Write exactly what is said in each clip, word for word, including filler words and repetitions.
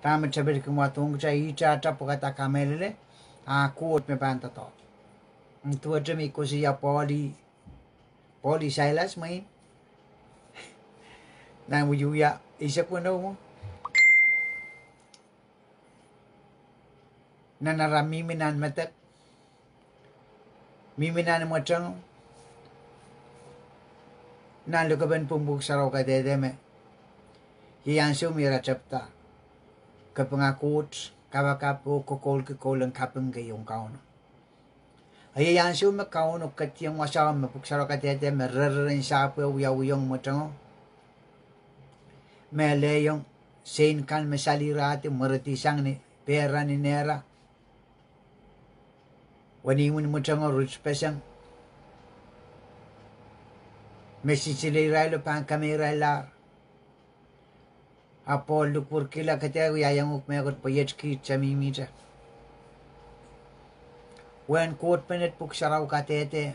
Dahme tepil kin wadohng kitail, ihte atail pwukada kamehlele, a Koht me pahn doadoahk. Duwehte me I koasoia Pohl, Pohl oh Sailas mwein, nan wiewia eisek weneu mwo, nan ara mihmi nan medek, mihmi nan imwetengo, nan lokapen pwuhk sarawi kadehde me, iei ansou me ira tepida kapinga Koht, kapakap oh kokoulki koul en kaping keiong Kauno. A iei ansou me Kauno ketiong wasa me pwuhk sarawi kadehde me rereren sahpwo wiawiong imwetengo, me lehiong sein kan me salihda, mweredi sang ni pehra ni nehra, wenihmw en imwetengo ritpeseng, me sinsile irailo pahn kameirailahr. A Pohl likwerkihla kadehde ieiang uhk mehkot pwe iet kiht te mihmihte. Uwen Koht menet pwuhk sarawi kadehde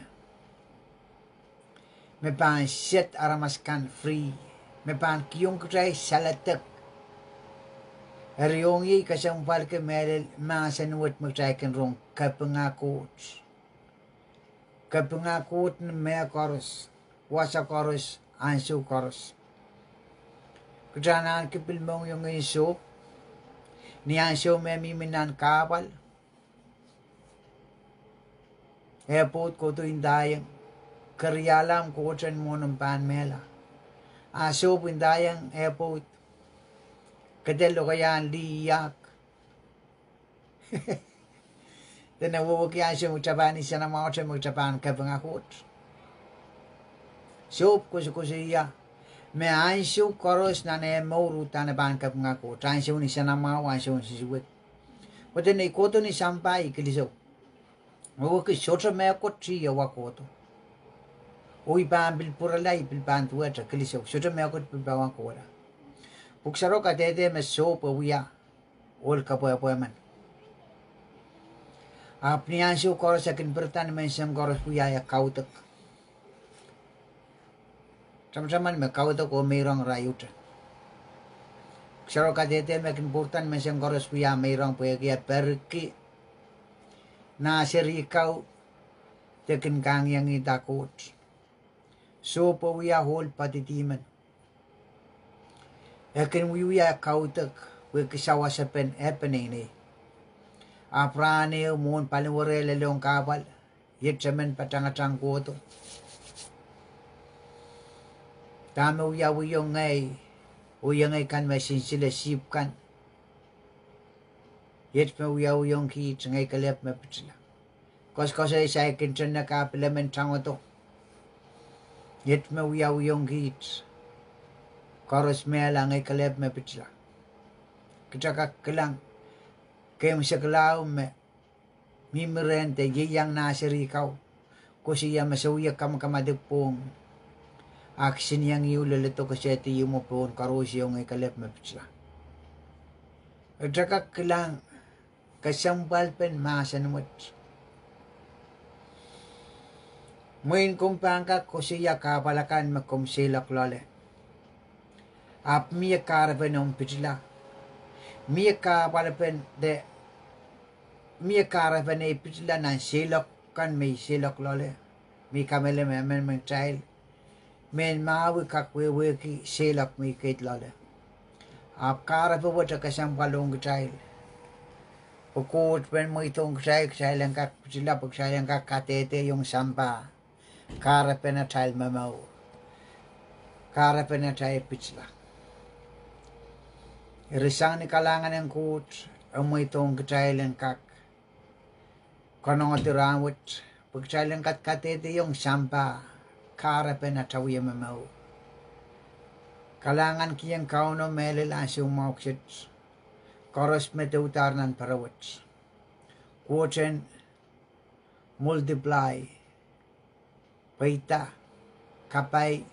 me pahn set aramas kan free, me pahn kihong kitail saledek. Eri ong iei kesempwalki mehlel mahsen wet me kitail kin rong kapinga Koht. Kapinga Koht ni mehkoaros, wasa koaros, ansou koaros. Kitail anahne pil mohngiong en sohp, ni ansou me mihmi nan kahpwal, eh pwoud kohdo ndaiong, keriahlahng Koht en mwohn omw pahn mehla. A sohp ndaiong eh pwoud, kede lokaiahn lih iahk. Dene wehwehki ansou me kitail pahn isenamwahte me kitail pahn kapinga Koht. Sohp koasokoasoia me ansou koaros nan eh mour uhdahn e pahn kapinga Koht. Ansoun isenamwahu, ansoun sisiwet. Pwe dene I kohdo ni sampah I kilisou. Wehwehki sohte mehkot te wa kohdo. Oh I pahn pil pwurala, I pil pahn duwehte kilisou. Sohte mehkot pil pahn wa kohla. Pwuhk sarawi kadehde me sohp e wia ohl kepwehpwe men. Ahpw ni ansou koaros e kin pirida ni menseng koaros wia eh kaudok. Tamataman me kaudok oh meirong irail uhte. Pwuhk sarawi kadehde me kin pwurida ni menseng koaros wia meirong pwehki e perki nah seri kau de kin kangiangihda Koht. Sohp e wia ohl padidi men. E kin wiewia kaudok pwehki sawasepen eh peneinei. Ahpw rahn ehu mwohn paliwere lelohng kahpwal, iet emen patangatang kohdo. Dahme wiawiong ngehi, oh iengei kan me sinsile sihpw kan. Iet me wiawiong kiht, ngehi kelehpw me pitila. Koasoakoasoi saikinte ne ka pil emen tangodo. Iet me wiawiong kiht, koaros mehla, ngehi kelehpw me pitila. Kitail kak kilang, keimwseklahng me mihmi rehn de ieiang nah seri kau, koasoia me se wie kamakamadipw pwong, a kisinieng ieu leledo kesehdi ihmwo pohn koaros ieu, ngehi kelehpw me pitila. Kitail kak kilang kesempwalpen mahsen wet. Mwein komw pahn kak koasoia kahpwal akan me komw seiloak loale. Ahpw mie kahrepen omw pitila. Mie kahpwalpen de, mie kahrepen ei pitila nan seiloak kan me I seiloak loale. Me I kamehlele me emenemen kitail, mehn mahwi kak wehwehki seiloak me I keid loale. Ahpw kahrepe wet e kesempwal ong kitail. Pwe Koht men mweidohng kitail, kitail en kak pitila, pwe kitail en kak kadehdehiong sampah kahrepen atail momour. Kahrepen atail pitila. Eri sang ni kalahngan en Koht, e mweidohng kitail en kak konehngete rahn wet, pwe kitail en kak kadehdehiong sampah kahrepen atail wie momour. Kalahngankihong Kauno mehlel ansou mwahu kiset, koaros me doudahr nan pere wet. Koht en multiply, pweida, kapai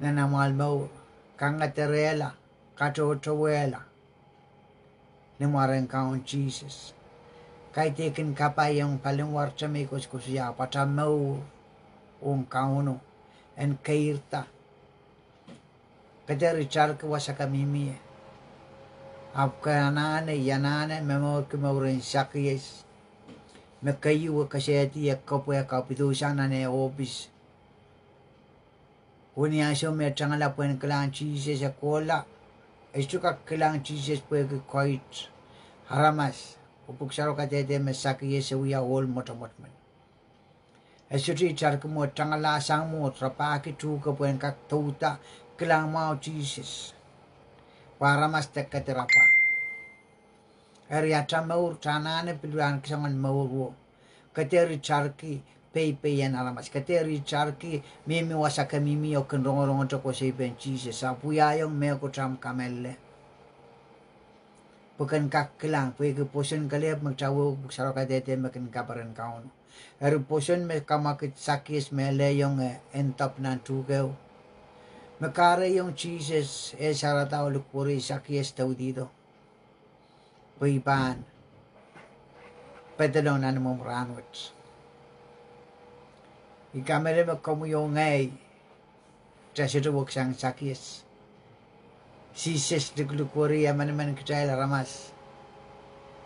nan amwail mour, kangederehla, katohtowehla ni mwaren Kaun Sises. Kaidehkin kapai ong paliwarete me I koasokoasoia, ahpw atail mour ong Kauno en keirda. Keder itarki wasa ke mihmi ie. Ahpw ke anahne, I anahne, momourki mouren Sakies, me keieu e kesehdi, e kepwe, e kapidusang nan eh ohpis. Oh ni ansou me e tangala pwehn kilang Sises, e kohla, e sohte kak kilang Sises pwehki koit aramas. Oh pwuhk sarawio kadehde me Sakies e wia ohl mwotomwot men. E sohte itarki mwo, tangalahsang mwo, rapahki tuhke pwehn kak douda, kilang mwahu Sises, pwe aramas de kedirapwa. Eri atail mour, anahne pil pahn kilang soangen mour wo. Ke dehr itarki peipeien aramas. Ke dehr itarki mihmi wasa ke mihmi oh kin rongorongete koasoi pen Sises. Ahpw wiahiong mehkot ahmw kamehlele, pwe ken kak kilang, pwehki pwoson kelehpw me kitail wehwehki pwuhk sarawio kadehde me kin kaperen Kauno. Eri pwoson me kamwakid Sakies, me lelohng e end up nan tuhkeo, me kahrehiong Sises e sarada oh likwerih, Sakies, doudihdo, pwe I pahn pedolong nan imwomw rahnwet. I kamehlele me komwi oh ngehi kitail sohte weksang Sakies. Sises likilikweri emenemen kitail aramas,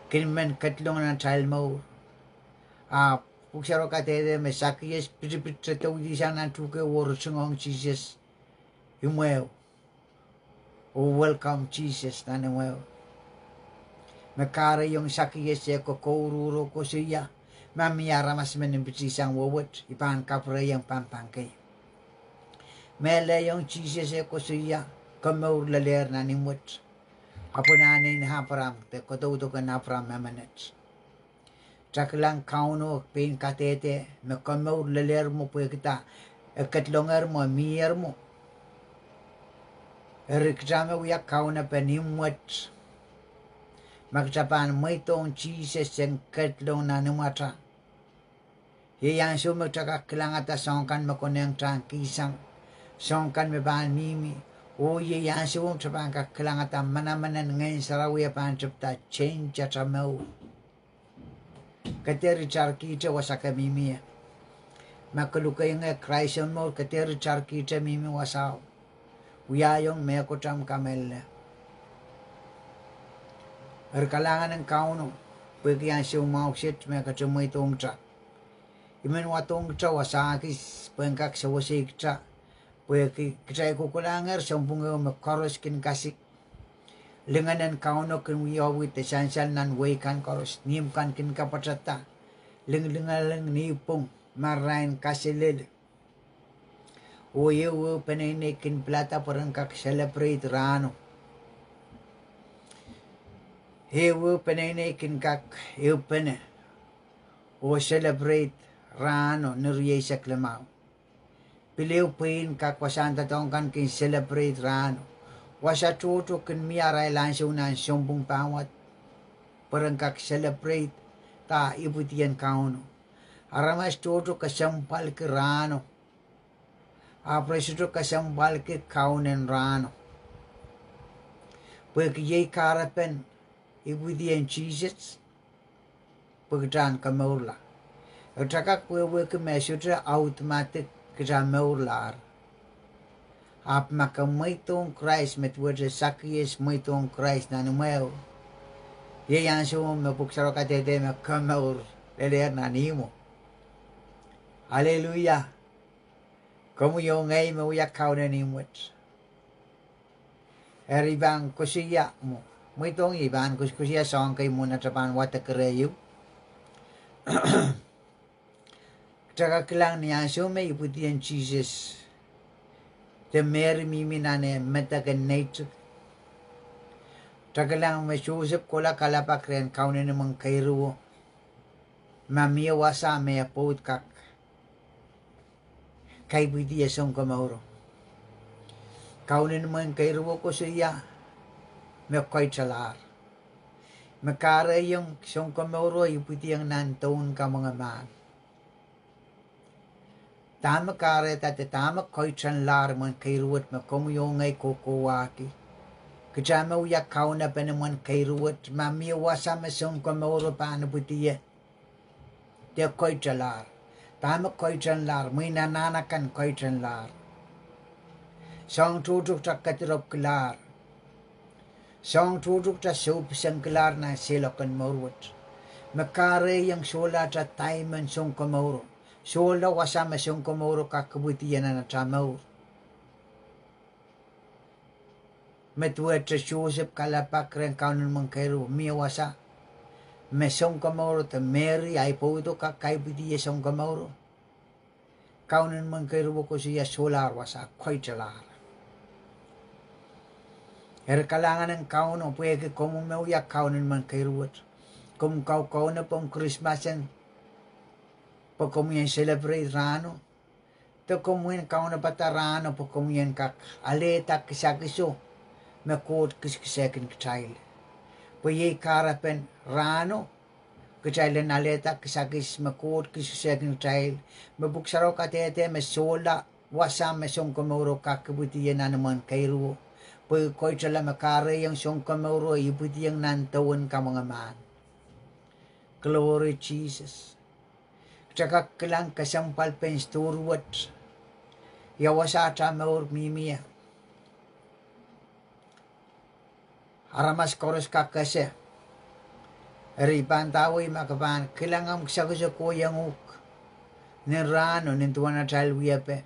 kin men ketlong nan atail mour. Ahpw pwuhk sarawio kadehde me Sakies pitipit, e doudisang nan tuhke oh ritingohng Sises imwehu, oh welcome Sises nan imwehu. Me kahrehiong Sakies e kokouruhr oh koasoia, ma mie aramas men mpitsang wet, I pahn kapwurehiong pampang kei. Me lelohng Sises e koasoia, komour lelehr nan imwet, ahpw anahne en Apraam, de kadaudoken Apraam emenet. Kitail kilang Kauno pein kadehde me komour lelehr mwo pwehki e ketlongehr mwo, e mihier mwo. Eri kitail me wia kaunepen imwet, ma kitail pahn mweidohng Sises en ketlong nan imwatail, iei ansou me kitail kak kilangada soahng kan me konehng kitail en kihsang, soahng kan me pahn mihmi. Oh iei ansou me kitail pahn kak kilangada manaman en Ngehn Sarawi e pahn tepda change atail mour. Ke dehr itarkihte wasa ke mihmi ie. Ma ke lukehiong Krais omw mour, ke dehr itarkihte mihmi wasao. Wiahiong mehkot ahmw kamehlele. Eri kalahngan en Kauno, pwehki ansou mwahu kiset me e ketin mweidohng kitail. I men wadohng kitail wasa kis pwehn kak sewesei kitail, pwehki kitail kohkohlahngehr sounpwong ehu me koaros kin kasik. Lingenen Kauno kin wiawi de sansal nan wehi kan koaros, nihmw kan kin kapwatada, linglingaling nipwong, marain kaselel. Oh ehuehu peneinei kin pilada pwe ren kak celebrate rahno. Ehuehu peneinei kin kak ehupene oh celebrate rahno ni rieisek limau. Pil ehu pwein kak wasahn doadoahk kan kin celebrate rahno. Wasa tohto kin mie arail ansou nan sounpwong pahn wad, pwe ren kak celebrate da ipwidien Kauno. Aramas tohto kesempwalki rahno, ahpw re sohte kesempwalki Kaunen rahno. Pwehki iei kahrepen ipwidien Sises, pwe kitail en komourla. Kitail kak wehwehki me sohte automatic kitail mourlahr. Ahpw ma ke mweidohng Krais, me duwehte Sakies mweidohng Krais nan imwehu, iei ansou me pwuhk sarawio kadehde me komour lelehr nan ihmwo. Aleluia. Komwi oh ngehi me wia kaunen ihmw wet. Eri I pahn koasoia mwo, mweidohng I pahn koasokoasoia soahng kei mwo, ma kitail pahn wadek rehtail. Kitail kak kilang ni ansou me ipwidien Sises de Meri mihmi nan eh medek en neitik, kitail kilang me Sosep kohla kalelapak rehn kaunen imwen keiruwo. Ma mie wasa me e pwoud kak kaipwidi eh Sounkomouro, kaunen imwen keiruwo koasoia me koitralahr. Me kahrehiong Sounkomouro ipwidiong nan dounkamwenge mahn. Dahme kahrehda de dahme koitralahr imwen keiruwet me komwi oh ngehi kohkohwahki? Kitail me wia kaunepen imwen keiruwet, ma mie wasa me Sounkomouro pahn ipwidi ie, de koitralahr. Dahme koitralahr? Mwein anahn akan koitralahr. Soahng tohto kitail kediropwkilahr. Soahng tohto kitail sohpesenkilahr nan seiloak en mour wet, me kahrehiong sohla atail time en Sounkomouro, sohla wasa me Sounkomouro kak ipwidi nan atail mour. Me duwehte Sosep kalelapak rehn Kaunen Mwein Keiruwo, mie wasa me Sounkomouro de Meri ahi pwoudo kak kaipwidi Sounkomouro. Kaunen Mwein Keiruwo koasoia sohlahr wasa, koitelahr. Eri kalahngan en Kauno pwehki komw me wia Kaunen Mwein Keiruwo wet. Komw kaukaunohng Krismas en, pwe komw en celebrate rahno, de komw en kaunopada rahno pwe komw en kak alehda kisakiso me Koht kiskisehkin kitail. Pwe iei kahrepen rahno kitail en alehda kisakis me Koht kiskisehkin kitail, me Pwuhk Sarawi kadehde me sohla wasa me Sounkomouro kak ipwidi nan imwen keiruwo, pwe koitela me kahrehiong Sounkomouro ipwidiong nan dewen kamwenge mahn. Glory Jesus. Kitail kak kilang kesempwalpen story wet, ia wasa atail mour mihmi ie. Aramas koaros kak ese. Eri I pahn ndahwei ma ke pahn kilang ahmw kisakiso kohiong uhk nin rahno nin duwen atail wiepe,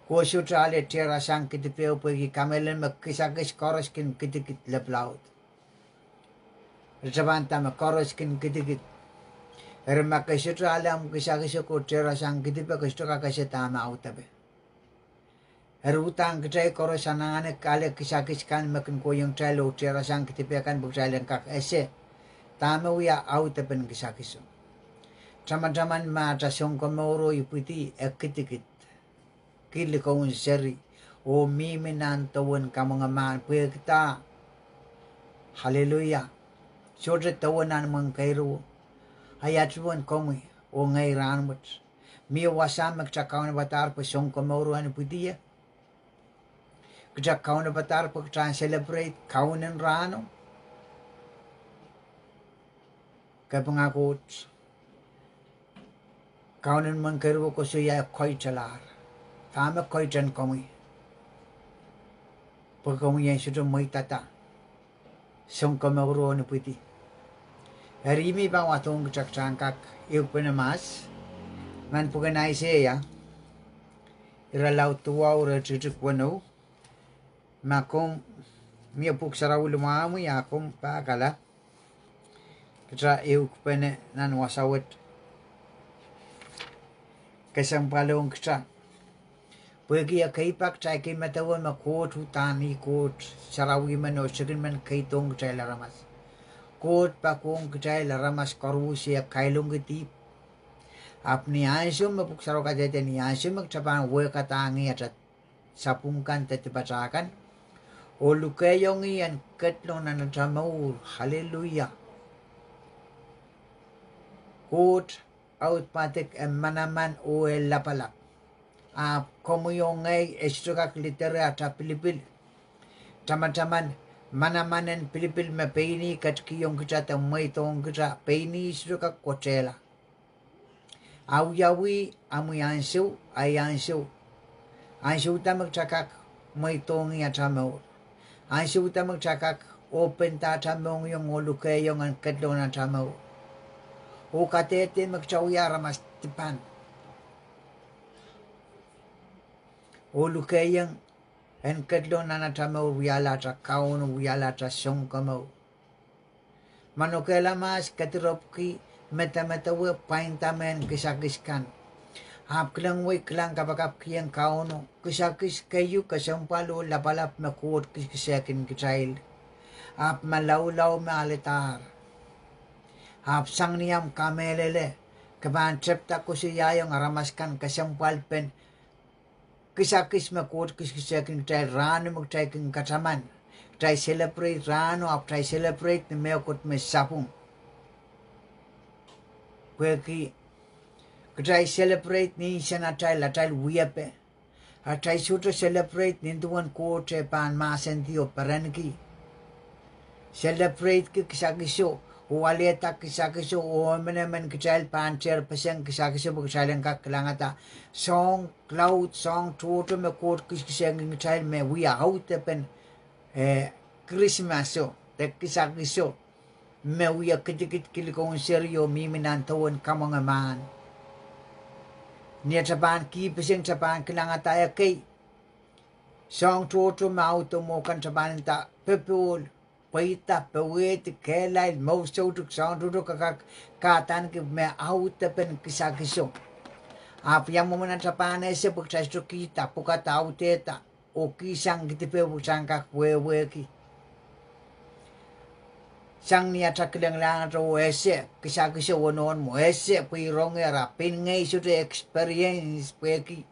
ke sohte ale tehrasang kidipeu pwehki kamehlele me kisakis koaros kin kidikid lepwulaud. Eri kitail pahn nda me koaros kin kidikid. Eri ma ke sohte ale ahmw kisakiso, ke tehrasang kidipe, ke sohte kak ese dahme audepe. Eri uhdahn kitail koaros anahne ale kisakis kan me kin kohiong kitail oh tehrasang kidipe kan pwe kitail en kak ese dahme wia audepen kisakiso. Tamataman ma atail Sounkomouro ipwidi, e kidikid, ki likoun seri, oh mihmi nan dewen kamwenge mahn pwehki dah? Hallelujah. Sohte dewen nan imwen keiruwo. Ahi atail duwen komwi oh ngehi rahnwet. Mie wasa me kitail kaunopadahr pwe Sounkomouro en ipwidi ie. Kitail kaunopadahr pwe kitail en celebrate Kaunen rahno. Kapinga Koht. Kaunen mwein keriwo koasoia e koitelahr. Dahme koiten komwi? Pwe komwi en sohte mweidada Sounkomouro en ipwidi. Eri I men pahn wadohng kitail kitail en kak ehukipene mahs nan pwuken Aiseia, irelaud duwau, iretikitik weneu. Ma komw mie Pwuhk Sarawi limwahmwi, a komw pahkala, kitail ehukipene nan wasa wet. Kesempwal ong kitail. Pwehki ekei pak kitail kin medewe me Koht uhdahn ih Koht sarawi men oh sikin men keidohng kitail aramas. Koht pak ong kitail aramas koaros e kailongki dihp. Ahpw ni ansou me Pwuhk Sarawi kadehde ni ansou me kitail pahn wehkadahngih atail sapwung kan de dipatail kan oh lukehiongih en ketlong nan atail mour. Hallelujah. Koht audepadek e manaman oh e lapalap. Ahpw komwi oh ngehi e sohte kak lidere atail pilipil. Tamataman manaman en pilipil me pein ih ketikihong kitail de mweidohng kitail, pein ih sohte kak kotehla. Awiawi, amwi ansou, ahi ansou. Ansou da me kitail kak mweidohngih atail mour? Ansou da me kitail kak openda atail mohngiong oh lukehiong en ketlong nan atail mour? Oh kadehde me kitail wia aramas dipan oh lukehiong en ketlong nan atail mour, wiahla atail Kaun, wiahla atail Sounkomour. Manokehla mahs, kedirepwki, medemedewe, pwainda mehn kisakis kan. Ahpw kilengwei, kilang kapakapkihong Kauno kisakis keieu kesempwal oh lapalap me Koht kiskisehkin kitail. Ahpw malaulau me aledahr. Ahpw sang ni ahmw kamehlele, ke pahn tepda koasoiaiong aramas kan kesempwalpen kisakis me Koht kiskisehkin kitail rahno me kitail kin kataman. Kitail celebrate rahno ahpw kitail celebrate ni mehkot me sapwung. Pwehki kitail celebrate ni nsen atail, atail wiepe. Atail sohte celebrate nin duwen Koht e pahn mahsendi oh perenki. Celebrate ki kisakiso, oh alehda kisakiso, oh emenemen kitail pahn dehr peseng kisakiso pwe kitail en kak kilangada soahng laud, soahng tohto me Koht kiskisehkin kitail me wia audepen, eh, Krismaso de kisakiso me wie kidikid kilikoun seri oh mihmi nan dewen kamwenge mahn. Ni atail pahn kihpeseng, atail pahn kilangada ekei soahng tohto me audepe mwo kan, atail pahn nda popohl, pweida, powehdi, kehlail, mour soutuk, soahng tohto kak kahdaneki me audepen kisakiso. Ahpw ia mwomwen atail pahn ese pwe kitail sohte kihda, pwukada, audehda oh kihsang kidipeu pwe kitail en kak wehwehki. Sang ni atail kilenglahngete oh ese kisakiso wonohn mwo, ese pwe I rongehr, ahpw pein ngehi sohte experience pwehki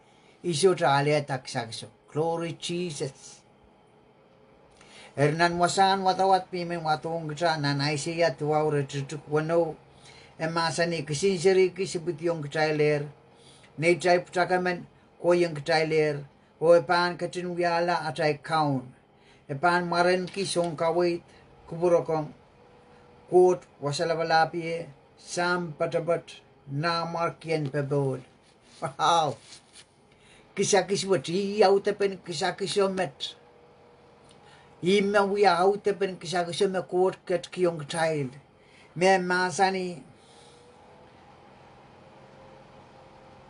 I sohte alehda kisakiso. Glory Jesus. Eri nan wasahn wadawad me I men wadohng kitail nan Aiseia duwau, iretikitik weneu, e mahsanih: Kisin seri kis ipwidiong kitailehr, neitail pwutak emen kohieng kitailehr, oh e pahn ketin wiahla atail kaun. E pahn mwarenki sounkaweid kupwurokong, Koht Wasa Lapalahpie, Sahm Poatopoat, Nanmwarkien Popohl. Wow! Kisakis wet, ih audepen kisakiso met. Ih me wia audepen kisakiso me Koht ketikihong kitail. Me mahsanih,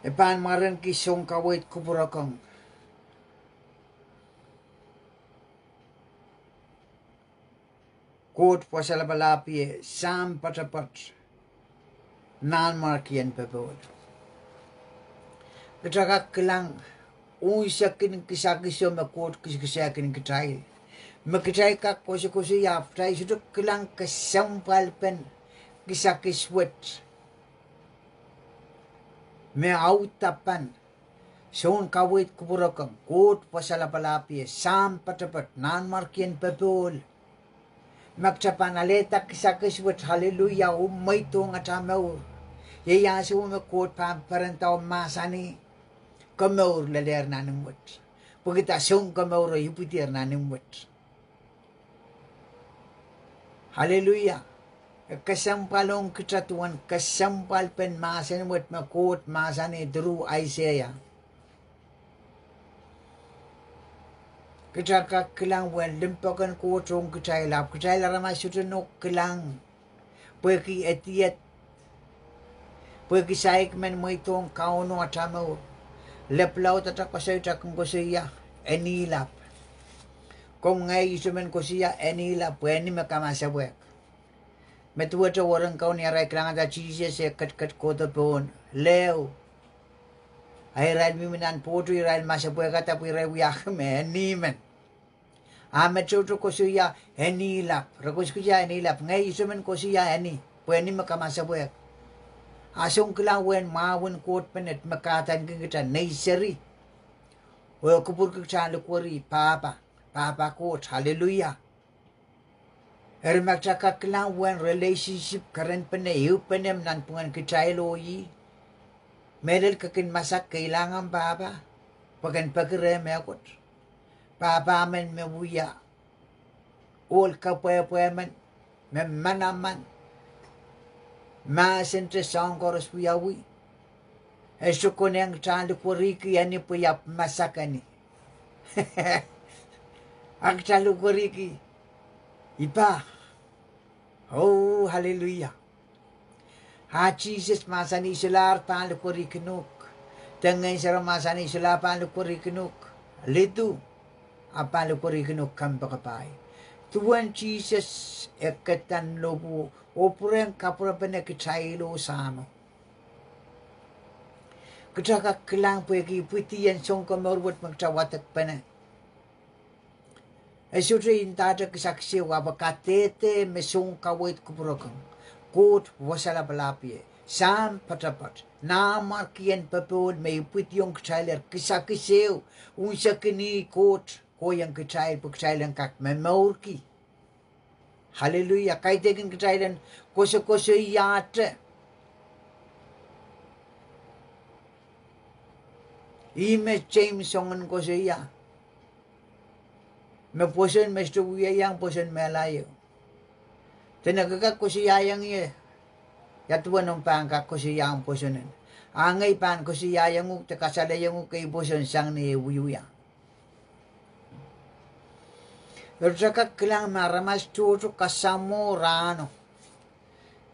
e pahn mwarenki sounkaweid kupwurokong, Koht Wasa Lapalahpie, Sahm Poatopoat, Nanmwarkien Popohl. Kitail kak kilang unsek en kisakiso me Koht kisakiskihong kitail, me kitail kak koasokoasoia, ahpw kitail sohte kilang kesempwalpen kisakis wet me audepen sounkaweid kupwurokong, Koht Wasa Lapalahpie, Sahm Poatopoat, Nanmwarkien Popohl. Ma kitail pahn alehda kisakis wet, hallelujah, oh mweidohng atail mour, iei ansou me Koht pahn perenda oh mahsanih, komour lelehr nan imwet, pwehki sounkomouro ipwidier nan imwet. Hallelujah. E kesempwalohng kitail duwen kesempwalpen mahsen wet me Koht mahsanih through Aiseia. Kitail kak kilang uwen limpoak en Koht ong kitail, ahpw kitail aramas sohte nohk kilang, pwehki edied, pwehki saik men mweidohng Kauno atail mour. Lepwulaud atail koasoi, kitail kin koasoia, Eni lap. Komw ngehi ihte men koasoia, Eni lap, pwe eni me kamasepwehk. Me duwehte weren Kaun, irail kilangada Sises eh ketiket kohdo pohn leho, a irail mihmi nan pwohto, irail masepwehkada pwe irail wiahki me eni men. A me tohto koasoia, Eni lap. Re koasokoasoia, Eni lap. Ngehi ihte men koasoia, Eni, pwe eni me kamasepwehk. A soang kilang uwen mwahu en Koht menet me kahdaneki kitail nei seri, oh e kupwurki kitail en likwerih Pahpa, Pahpa Koht, hallelujah. Eri ma kitail kak kilang uwen relationship, kerenpene, ehupene nanpwungen kitail oh ih, mehlel ke kin masak, Keilahng ahmw pahpa, pwe ken peki reh mehkot. Pahpa men me wia ohl kepwehpwe men, me manaman, mahsente soahng koaros wiawi. E sohte konehng kitail en likwerihki eni pwe I ahpw masak eni. A kitail likwerihki, I pah. Oh, hallelujah. A Sises mahsanih, I solahr pahn likwerihkin uhk. De Ngehn Sarawi mahsanih, I solahr pahn likwerihkin uhk lidu, ahpw pahn likwerihkin uhk kompoakepahi. Duwen Sises e ketin lopwu oh pwurehng kapwurepene kitail oh Sahmo. Kitail kak kilang pwehki ipwidi en sounkomour wet me kitail wadekpene. E sohte indahte kisakis ehu, ahpw kadehde me sounkaweid kupwurokong, Koht Wasa Lapalahpie, Sahm Poatopoat, Nanmwarkien Popohl, me ipwidiong kitailehr kisakis ehu, unsek en ih Koht kohieng kitail pwe kitail en kak momourki. Hallelujah. Kaidehkin kitail en koasokoasoiahte. Ih me Seims soangen koasoia, me pwoson me sohte wiahiong pwoson mehla ieu. Dene ke kak koasoiaiong ie, ia duwen omw pahn kak koasoiaiong pwoson en? A ngehi pahn koasoiaiong uhk de kasalehiong uhk ei pwoson sang ni ei wiewia. Eri kitail kak kilang me aramas tohto kasamwo rahno,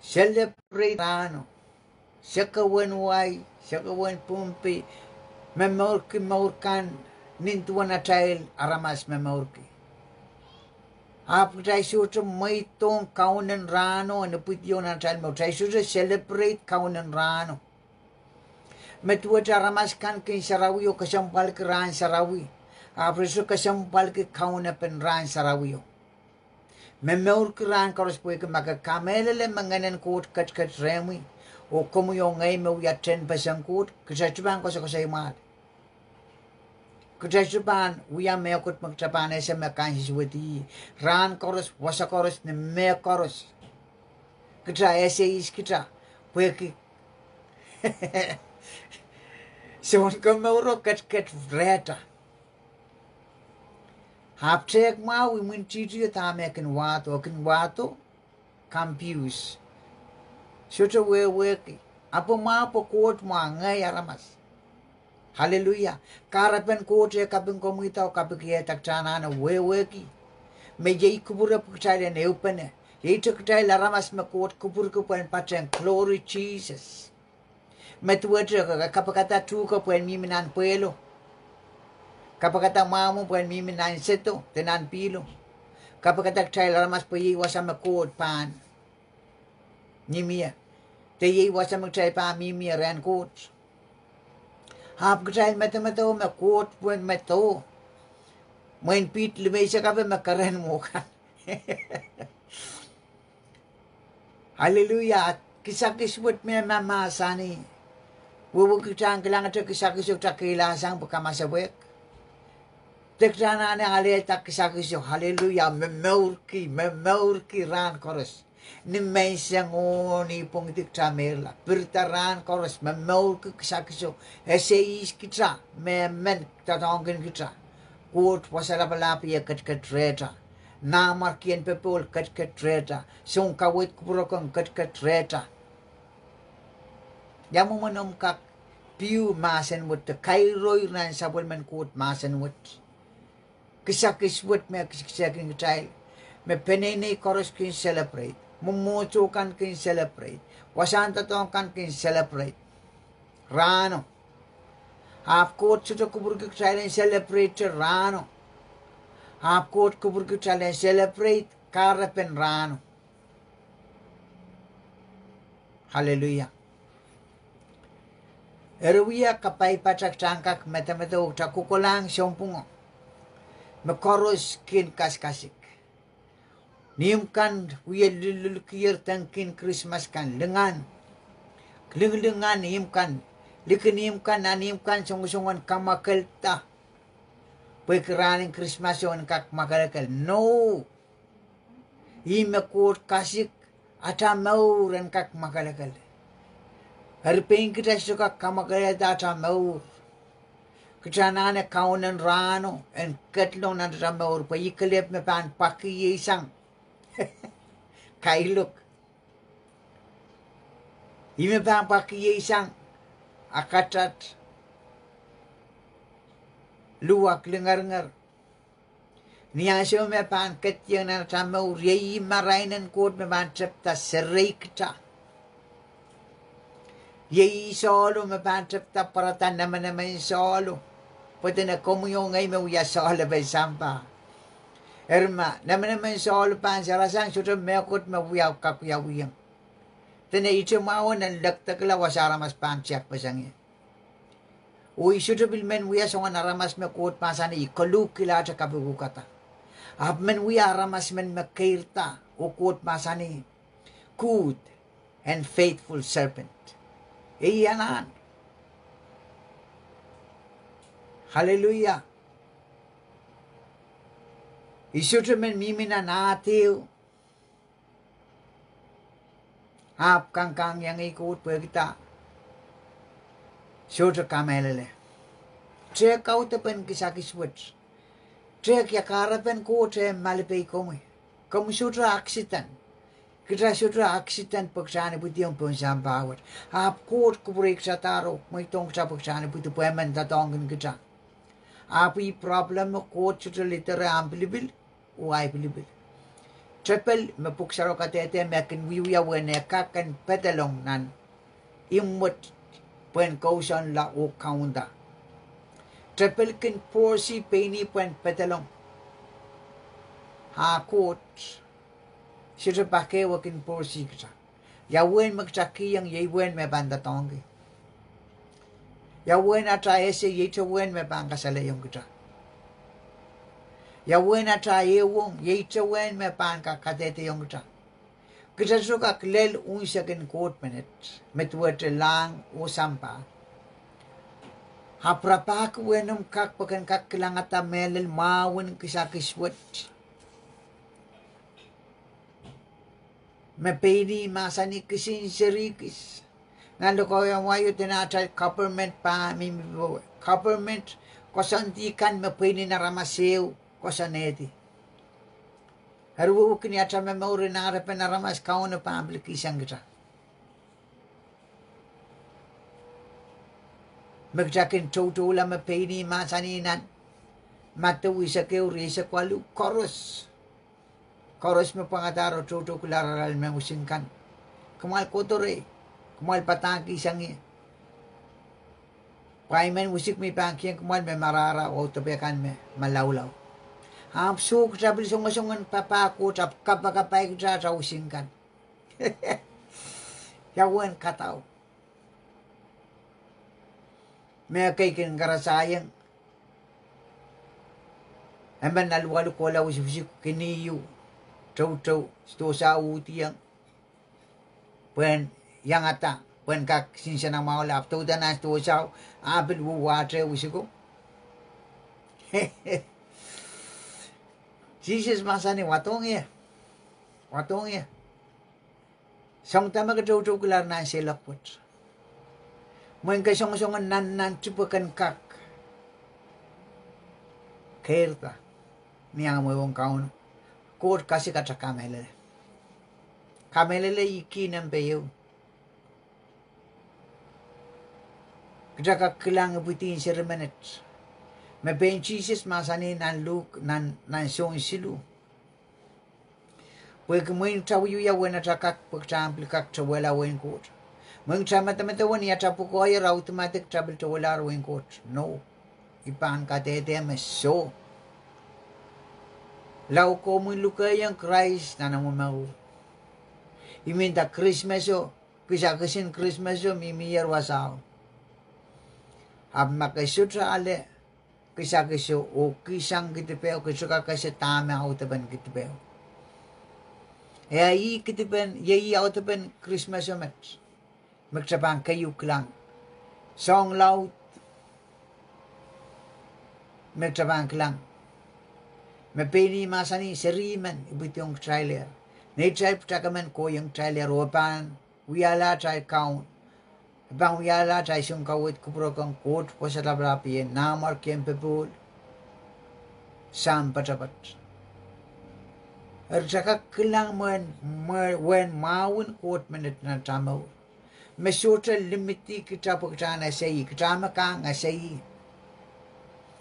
celebrate rahno, sekewen wai, sekewen pwumpi, momourki mour kan nin duwen atail aramas momourki. Ahpw kitail sohte mweidohng kaunen rahno en ipwidiong nan atail mour. Kitail sohte celebrate kaunen rahno. Me duwehte aramas kan kin sarawio kesempwalki rahn sarawi, ahpw re sohte kesempwalki kaunepen rahn sarawio. Momourki rahn koaros pwehki ma ke kamehlele me Ngehnen Koht ketiket rehmwi, oh komwi oh ngehi me wia tehnpesen Koht, kitail sohte pahn koasokoasoi mwahl. Kitail sohte pahn wia mehkot me kitail pahn ese me kansensuwedih. Rahn koaros, wasa koaros, ni mehkoaros, kitail ese ihs kitail, pwehki Sounkomouro ketiket rehtail. Ahpw tehk mwahu imwintihtio dahme e kin wahdo, e kin wahdo confuse. Sohte wehwehki. Ahpw mwahu pwe Koht mwahu, ngehi aramas. Aleluia. Kahrepen Koht e kaping komwihda oh kapikihda kitail anahne wehwehki me iei kupwure pwe kitail en ehupene. Ieite kitail aramas me Koht kupwurki pwehn patehng, glory Jesus. Me duwehte e kapikada tuhke pwehn mihmi nan pwehlo, kapikada mwahmw pwehn mihmi nan sehdo de nan pihlo, kapikada kitail aramas pwe iei wasa me Koht pahn mihmi ie, de iei wasa me kitail pahn mihmi ie rehn Koht. Ahpw kitail medemedewe me Koht pwehn medewe mwein piht limeisek ape me keren mwo kan. Aleluia. Kisakis wet me ma mahsanih, wehwehki kitail en kilangete kisakiso kitail keilahsang pwe kamasepwehk, de kitail anahne alehda kisakiso. Aleluia. Momourki, momourki rahn koaros. Ni menseng oh ni pwongdi kitail meirla, pirida rahn koaros, momourki kisakiso. Ese ihs kitail, me men doadoahngkin kitail. Koht Wasa Lapalahpie ketiket rehtail. Nanmwarkien popohl ketiket rehtail. Sounkaweid kupwurokong ketiket rehtail. Ia mwomwen omw kak pihu mahsen wet de kairoi nan sapwellimen Koht mahsen wet? Kisakis wet me kisakisekin kitail, me peneinei koaros kin celebrate, mwomwohdiso kan kin celebrate, wasahn doadoahk kan kin celebrate rahno. Ahpw Koht sohte kupwurki kitail en celebrate rahno. Ahpw Koht kupwurki kitail en celebrate kahrepen rahno. Aleluia. Eri wia kapaipatak kitail en kak medemedewe kitail kokolahng sounpwongo me koaros kin kasikasik. Ihmw kan wie lululkier dengkin Krismas kan, lingan, linglingan ihmw kan, likin ihmw kan, nan ihmw kan songosong en kamwakelda pwehki rahnen Krismas en kak mwakelekel. No. Ih me Koht kasik, atail mour en kak mwakelekel. Eri pein kitail sohte kak kamwakelehda atail mour, kitail anahne kaunen rahno en ketlong nan atail mour pwe ih kelehpw me pahn pwakiheisang kailok. Ih me pahn pwakiheisang akatat, luwak, lingeringer. Ni ansou me pahn ketieng nan atail mour, iei ih marain en Koht me pahn tepda serei kitail. Iei ih sohlo me pahn tepda pwarada nemenemen sohlo, pwe dene komwi oh ngehi me wia sohlepen sampah. Eri ma nemenemen sohlo pahn sarasang, sohte mehkot me wia kak wiawihong. Dene ihte mwahu en lekdekla wasa aramas pahn tiakpeseng ie. Oh I sohte pil men wia soangen aramas me Koht mahsanih I koluhkilahte kapikukada. Ahpw men wia aramas men me keirda oh Koht mahsanih, good and faithful servant. Iei anahn. Aleluia. I sohte men mihmi nan aht ehu. Ahpw kangkang iang ei Koht pwehkida sohte kamehlele. Tehk audepen kisakis wet. Tehk ia kahrepen Koht eh malipe komwi. Komw sohte accident. Kitail sohte accident pwe kitail en ipwidiong pohn sampah wet. Ahpw Koht kupwureikitadahr oh mweidohng kitail pwe kitail en ipwidi pwe e men doadoahngkin kitail. Ahpw ih problem me Koht sohte lidere ahmw pilipil. oh ahi pilipil. Tepel me Pwuhk Sarawio kadehde me kin wiewia uwen eh kak en pedolong nan imwet pwehn kousoanla oh kaunda. Tepel kin pohrsi pein ih pwehn pedolong. A Koht, sohte pak ehu e kin pohrsi kita. Ia uwen me kita kihong, iei uwen me pahn doadoahngki. Ia uwen ata ese, ieite uwen me pahn kasalehiong kita. Ia uwen ata ehuong, ieite uwen me pahn kak kadehdehiong kita. Kita sohte kak lel unsek en Koht menet me duwehte lahng oh sampah. Ahpw rapahki uwenomw kak pwe ken kak kilangada mehlel mwahu en kisakis wet. Me pein ih mahsanih kisin seri kis. Nan lokaiahn wai o dene atail government pahn mihmi powe. Government koasoandi kan me pein en aramas ehu koasoanehdi. Eri wehwehki ni atail momour en aramas, Kauno pahn pil kihsang kita. Me kita kin toutoula me pein ih mahsanih nan Madiu eisek ehu, rieisek waluh, koaros. Koaros me pwangadahr oh toutoukulahr arail mehn wisik kan, kumwail kohdo rehi, kumwail padahngki sang ie. Pwe ahi mehn wisik me I pahn kihong kumwail me marahra oh depe kan me malaulau. Ahpw soh, kita pil songosong en papah Koht ahpw kapakapaikihda atail wisik kan. Ia uwen kadau? Me ekei kin karasaiong emen aluwalu kohla wisiwisik, kinihu, toutou, sidohsa uhdiong, pwehn iangada, pwehn kak sinsenamwahula, ahpw douda nan sidohsao, ahpw pil wehwehte wisiko. Sises mahsanih, wadohng ie, wadohng ie. Soahng da me ke toutoukulahr nan seiloak wet? Mwein ke songosong nan, nan dipwe ken kak keirda ni ahmw ehu ong Kauno. Koht kasik atail kamehlele. Kamehlele ih key nempe ehu. Kita kak kilang ipwidien seri menet me pein Sises mahsanih nan Luk, nan, nan Sohn siluh. Pwehki mwein kita wiewia uwen ata kak pwe kita pil kak towehla wehin Koht. Mwein kita medemedewe ni ata pwukoa ie, automatic kita pil towehla wehin Koht. No. I pahn kadehde me soh. Lao komw lukehiong Krais nan omw mour. I men nda Krismaso, kisakisin Krismaso mihmier wasao. Ahpw ma ke sohte ale kisakiso oh kihsang kidipeo, ke sohte kak ese dahme audepen kidipeo. Eri ih kidipen, iei ih audepen Krismaso met me kita pahn keieu kilang. Soahng laud me kita pahn kilang me pein ih mahsanih seri men ipwidiong kitailehr. Neitail pwutak men kohiong kitailehr oh pahn wiahla atail kaun, pahn wiahla atail soun kaweid kupwurokong, Koht Wasa Lapalap, iei Nanmwarkien Popohl, Sahm Poatopoat. Eri kita kak kilang mwein, mwe-, uwen mwahun Koht menet nan atail mour. Me sohte limit kita pwe kita en ese ih, kita me kak ese ih.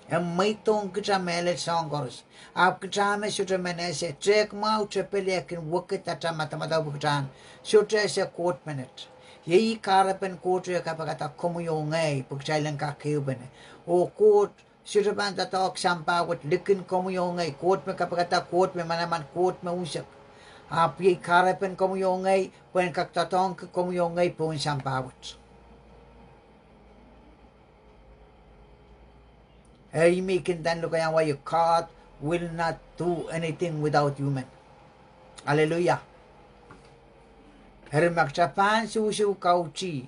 E mweidohng kita mehlel soahng koaros. Ahpw kita me sohte men ese, tehk mwahu tepel e kin wekid atail madamadau pwe kita en sohte ese Koht menet. Iei kahrepen Koht e kapikada komwi oh ngehi pwe kitail en kak ehupene. Oh Koht sohte pahn doadoahk sampah wet likin komwi oh ngehi. Koht me kapikada, Koht me manaman, Koht me unsek. Ahpw iei kahrepen komwi oh ngehi pwe en kak doadoahngki komwi oh ngehi pohn sampah wet. Eri me I kin nda nan lokaiahn wai o, God will not do anything without human. Aleluia. Eri ma kita pahn sohsoh kautih,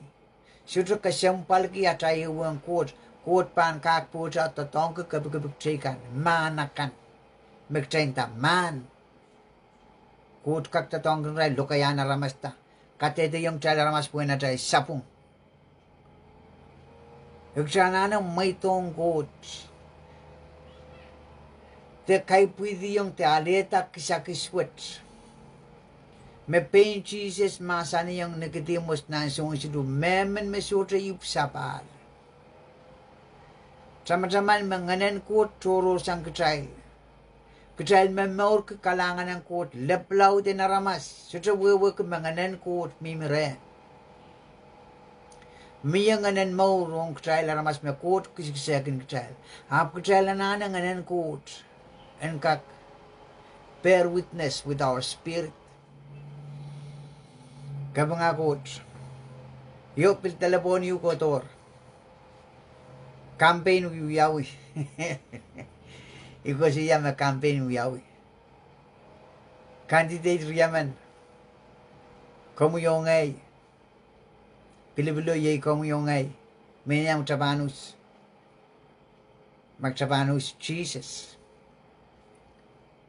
sohte kesempwalki atail ehuong Koht, Koht pahn kak pwohte doadoahngki kepikipik teikan, mahn akan, me kita nda mahn. Koht kak doadoahngki irail lokaiahn aramas da, kadehdehiong kitail aramas pwehn atail sapwung. E kita anahne mweidohng Koht de kaipwidiong de alehda kisakis wet me pein Sises mahsanihong Nikodihmus nan Sohn siluh, mehmen me sohte ipw sapahl. Tamataman me Ngehnen Koht tohrohrsang kitail, Kitail momourki kalahngan en Koht lepwalaud en aramas, sohte wehwehki me Ngehnen Koht mihmi reh. Mie Ngehnen mour ong kitail aramas me Koht kisikisehkin kitail. Ahpw kitail anahne Ngehnen Koht en kak bear witness with our spirit. Kapinga Koht. Io, pil delepwohn ieu kohdohr. Campaign wiawi. I koasoia me campaign wiawi. Candidate riemen, komwi oh ngehi. Pilipilo iei komwi oh ngehi. Me iang kitail pahn us, me kitail pahn us Sises,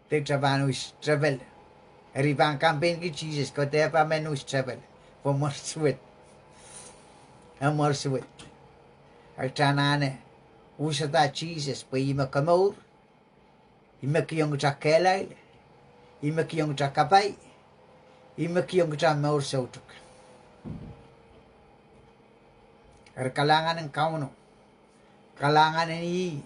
de kitail pahn us tepel. Eri pahn campaignki Sises, ke dehr pahn men us tepel, pwe mwersuwed. E mwersuwed. A kitail anahne usada Sises pwe ih me komour, ih me kihong kitail kehlail, ih me kihong kitail kapai, ih me kihong kitail mour soutuk. Eri kalahngan en Kauno, kalahngan en ih,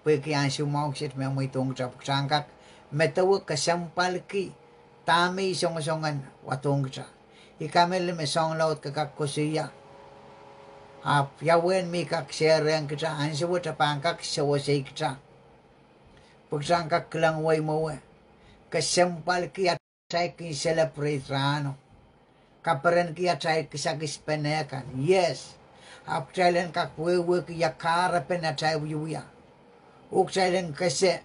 pwehki ansou mwahu kiset me mweidohng kitail pwe kitail en kak medewe kesempwalki dahme ih songosong en wadohng kitail. I kamehlele me soahng laud ke kak koasoia, ahpw ia uwen me I kak sehrehng kitail ansou wet e pahn kak sewese kitail, pwe kitail en kak kilang wehi mwowe, kesempwalki atail kin celebrate rahno, kaperenki atail kisakis pene kan, yes. Ahpw kitail en kak wehwehki ia kahrepen atail wiewia, oh kitail en kese,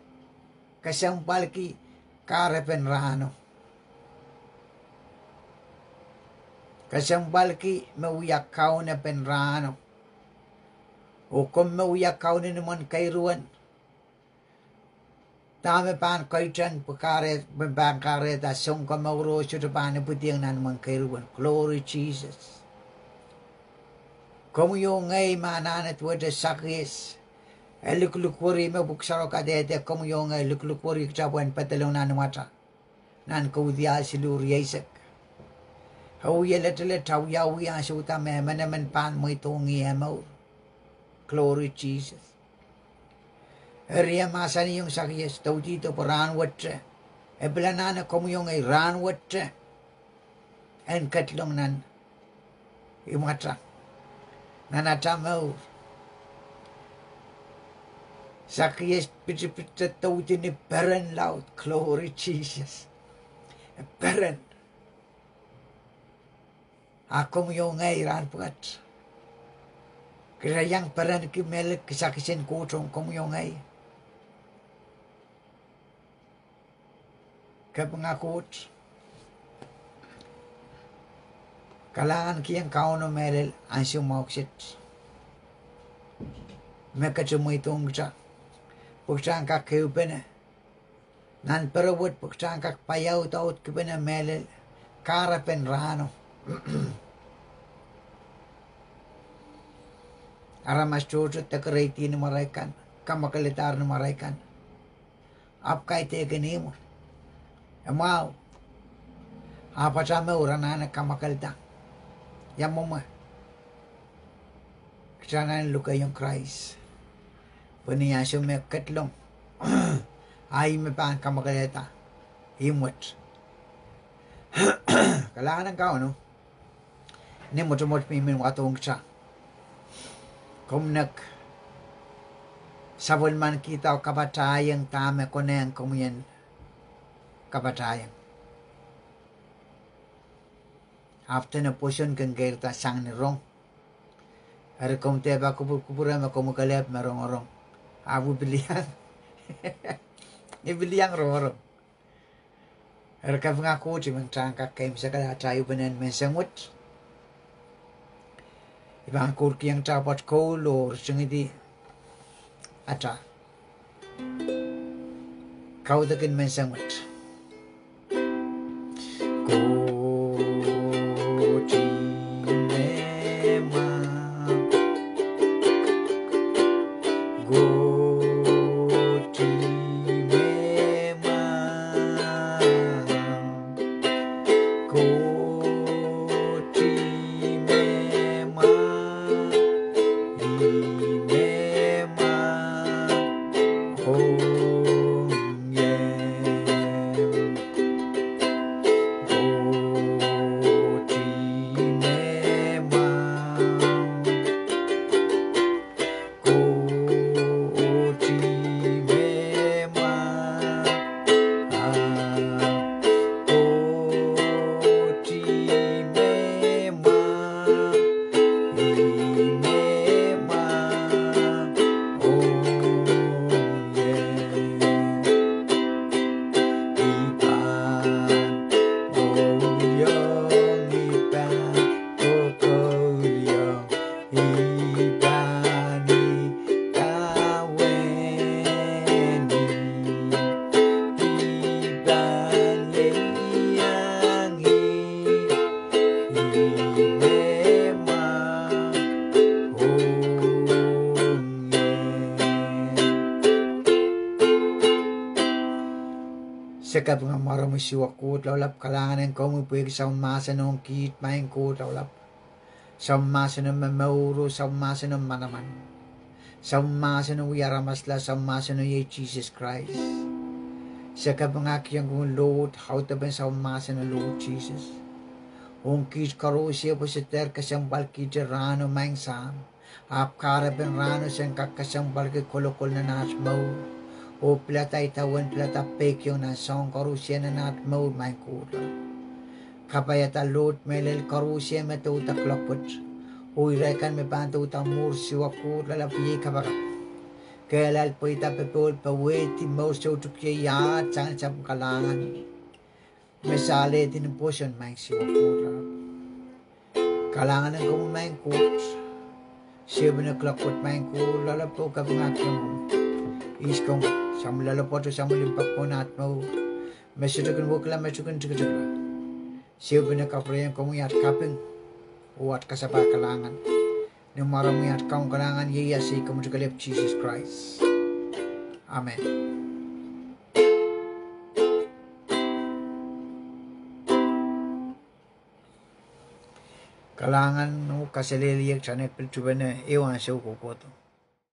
kesempwalki kahrepen rahno, kesempwalki me wia kaunepen rahno. Oh komw me wia kaun en imwen keiruwen, dahme pahn keitan pwe kahrehda, pwe pahn kahrehda Sounkomouro sohte pahn ipwidiong nan imwen keiruwen. Glory Jesus. Komwi oh ngehi me anahne duwehte Sakies, e luklukwer, me pwuhk sarawio kadehde komwi oh ngehi, luklukwer kitail pwehn pedolong nan imwatail, nan Kaudiahl siluh rieisek. E wie letelet, e wiawi ansou da me emenemen pahn mweidohng ih eh mour. Glory Jesus. Eri e mahsanihong Sakies, doudihdo pwe rahnwette, e pil anahne komwi oh ngehi rahnwette en ketlong nan imwatail, nan atail mour. Sakies pitipitete doudi ni peren laud, glory Jesus. E peren. A komwi oh ngehi rahn pwukat, kitail iang perenki mehlel kisakis en Koht ong komwi oh ngehi. Kapinga Koht, kalahngankihong Kauno mehlel ansou mwahu kiset me ketin mweidohng kitail pwe kitail en kak ehupene nan pere wet, pwe kitail en kak paiaudaudkipene mehlel kahrepen rahno. Aramas tohto dekereidi ni imwarail kan, kamwakelehdahr ni imwarail kan, ahpw kaidehkin ihmwo, e mwahu, ahpw atail mour anahne kamwakelda. Ia mwomwe? Kitail anahne lukehiong Krais, pwe ni ansou me e ketlong, a ih me pahn kamwakelehda ihmw wet. Kalahngan en Kauno, ni mwotomwot me I men wadohng kitail, komw nek sapwellimanikihda oh kapatahiong dahme konehng komwi en kapatahiong. Ahpw dene pwoson kin keirda sang ni rong. Eri komw dehpa kupwur, kupwure me komwi kelehpw me rongorong. Ahpw I pil iang, I pil iang rongorong. Eri kapinga Koht, I men kitail en kak keimwseklahng atail ehupene en menseng wet. I pahn kourkihong kitail pwoat koul oh ritingidi atail kaudokin menseng wet. Koht, I men mwahu. Koht, I men mwahu. Koht, I men mwahu. I men mwahu. Oh, yeah. I pahn kouliong, I pahn kouliong, I pahn kawehi, I pahn ieiang ih, ih me mwahu ong ie. Se kapinga mwaromwi Siohwa Koht Lapalap, kalahngan en komwi pwehki soun mahsen ong kiht, maing Koht Lapalap. Soun mahsen me momour oh soun mahsen me manaman. Soun mahsen me wia aramas la, soun mahsen me iei Sises Krais. Se kapinga kihong komwi Lord, audepen soun mahsen Lord Sises. Ong kiht koaros pwe se dehr kesempwalkihte rahno, maing Sahm. Ahpw kahrepen rahno sen kak kesempwalki kolokol nan aht mour oh pilada idawehn pilada peikiong nan soahng koaros nan aht mour, maing Koht Lapalap. Kapaiada Lord mehlel koaros me douda kuloak wet oh irail kan me pahn douda mwuhr, Siohwa Koht Lapalap, iei kapakap. Kehlail, pweida, popohl, powehdi mour soutuk iei aht sang sapwung kalahngan me se alehdi ni pwoson, maing Siohwa Koht Lapalap. Kalahngan en komwi, maing Koht. Siopene kuloak wet, maing Koht Lapalap, oh kapinga kihong komwi. Ihs komwi, Sahm loalopwoat oh Sahm limpoak pohn aht mour, me sohte kin wekila, me sohte kin tikitikla. Siopene kapwurehiong komwi aht kaping oh aht kasapahl kalahngan. Ni mwaromwi aht Kaun kalahngan iei, iei sei kamwetkelehpw Sises Krais. Amen. Kalahngan oh kaselehlie, kitail pil tuhpene ehu ansou kohkohdo.